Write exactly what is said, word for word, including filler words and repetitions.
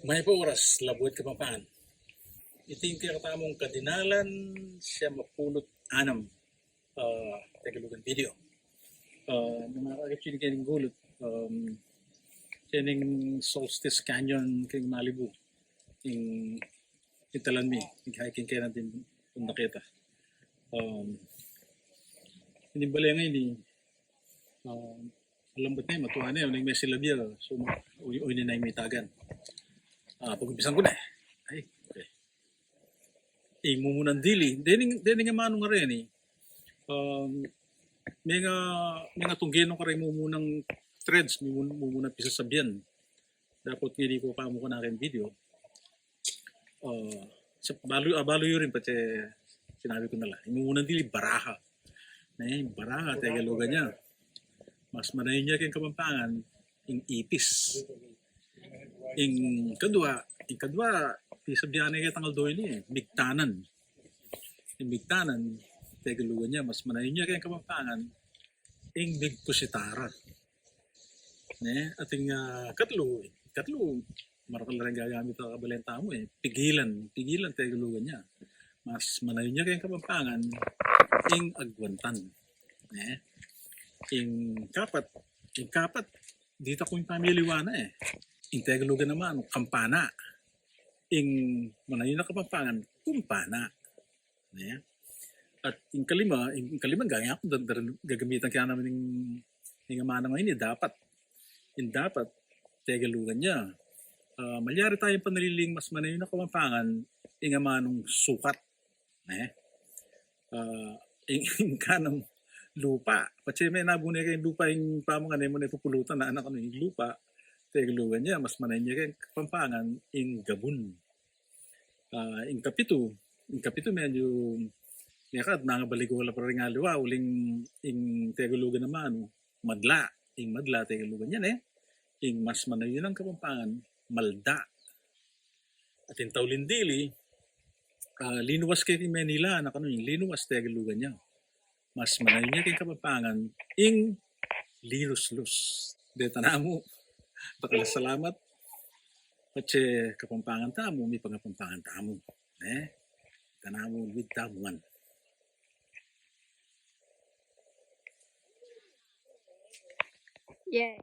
Mayap a oras, Labuad Kapampangan. Iti ing kekatamung kadinalan siyam a pulu't anam, ah, Tegalugan video. Ah, nung makakit yu keni king gulut, um, keni king Solstice Canyon king Malibu, ing, ing talan mi, ing hiking keni atin, kung nakita. Um, ini bale ngeni, um, alam ba tayo, matua na yun, yung may silabya, so, o, o, yun na yung may tagan. Ah, pag-umpisan ku na eh. Ay, okay. Ing mumunang dili, dening, dening amanu ngeni, um, menga, menga tunggen no karing mumunang threads, mumun-, mumunang pisasabian. Dapot ngeni ku pa mu kanaku ing video. Ah, sa-, balu, ah, balu yu rin pati sinabi ku na la. Ing mumunang dili, baraha. Ne, baraha, Tegalugan ya. Mas manayun ya keng Kapampangan, ing ipis. Ing kadua, ing kadua, pisabian ne ketang aldo ini, migtanan. Ing migtanan, Tegalugan ya, mas manayun ya keng Kapampangan, ing migkusitara. Ne, atin, ah, katlu, katlu, marakal la ring gagamit a kabalen tamu eh. Pigilan, pigilan, Tegalugan ya. Mas manayun ya keng Kapampangan, ing agwantan. Ne? Ing kapat, ing kapat, dita ku ing pamiliwan na eh. Ing Tegalugan naman, kampana. Ing manayun a Kapampangan, kumpana. Ne? At ing kalima, ing kalima, gaya ku, dar-, dar-, gagamitan ke naman ing, ing amanu ngeni, dapat. Ing dapat, Tegalugan ya. Ah, malyari tayung panaliling mas manayun a Kapampangan, ing amanung sukat. Ne? Ah, ing, ing kanam lupa. Patse me nabune keng lupa ing pamangan e, mu ne pupulutan na anak, anu, ing lupa. Tegalugan ya, mas manayun ya keng Kapampangan, ing gabun. Ah, ing kapitu, ing kapitu medyu, mekad, mangabaligo la pa ring aliwa, uling ing Tegalugan naman, madla. Ing madla, Tegalugan ya ne. Ing mas manayun a Kapampangan, malda. At ing tauling dili, ah, linuwas ke king Manila, anak, anu, ing linuwas, Tegalugan ya. Mas manayun ya keng Kapampangan, ing liluslus. Deta namu, dakal a salamat. Patse Kapampangan tamu, mipangapampangan tamu. Ne? Deta namu, luid tamu ngan. Yeah.